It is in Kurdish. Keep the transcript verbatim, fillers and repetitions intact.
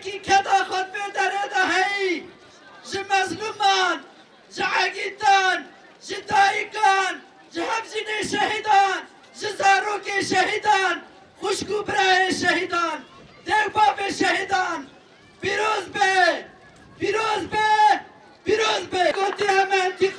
Kî keda xwe di vê derê de heyî, ji mezlûman, ji egîtan, ji dayikan, ji hevjînê şehîdan, ji zarokê şehîdan, xwişk û birayê şehîdan, dê û bavê şehîdan, pîroz be, pîroz be, pîroz be. Gotî em entî